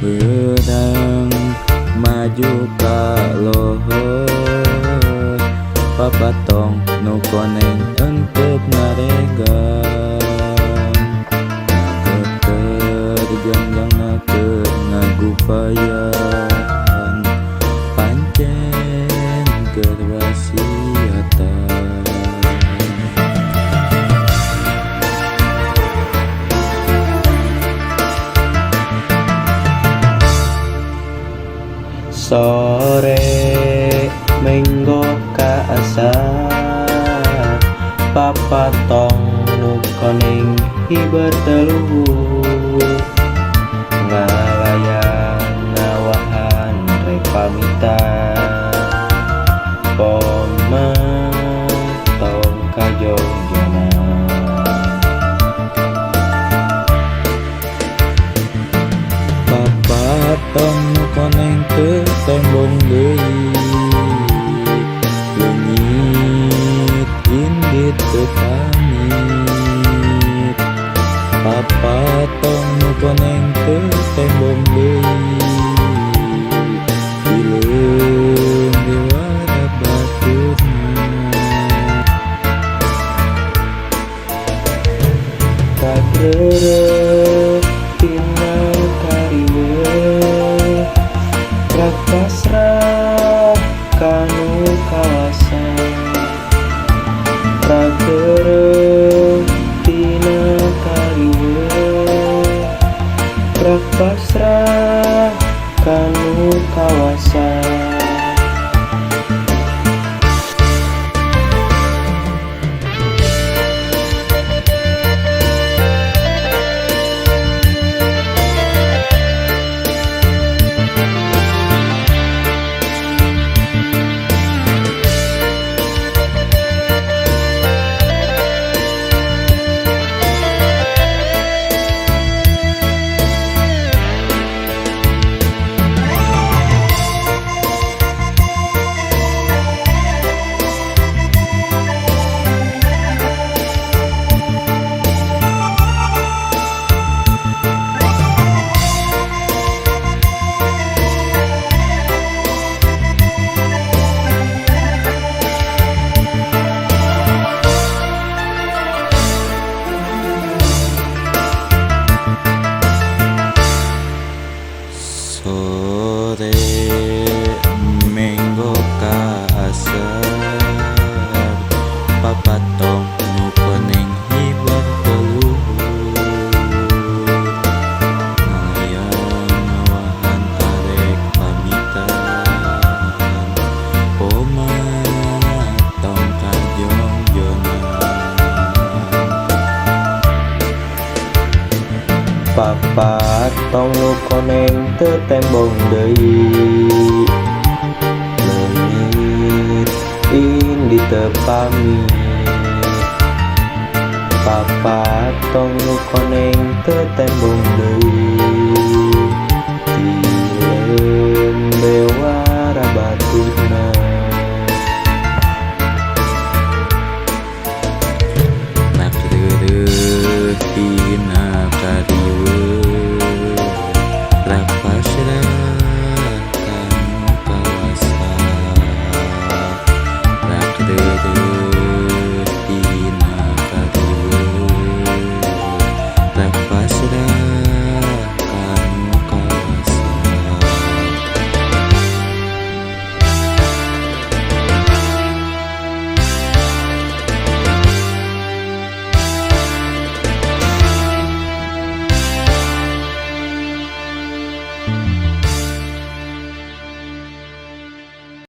Beurang maju ka lohor, papatong nu koneng entep ngaregang, ngageter jangjangna keur ngagupayan, pancen keur wasiatan. Sore menggo ka asar, papatong nu koneng hiber teu luhur, ngalayang ngawahan rek pamitan, poma tong kajongjonan. Papatong nu koneng teu tembong deui, leungit indit teu pamit. Papatong nu koneng teu tembong deui, hileung diwarap baturna. Kagrereh tina kariweuh, rek pasrah kanu kawasa. Kagrereh tina kariweuh, rek pasrah kanu kawasa. Sore menggo ka asar, papatong nu koneng hiber teu luhur, ngalayang ngawahan arek pamitan, poma tong kajongjonan. Papatong nu koneng teu tembong deui, leungit indit teu pamit. Papatong nu koneng teu tembong deui.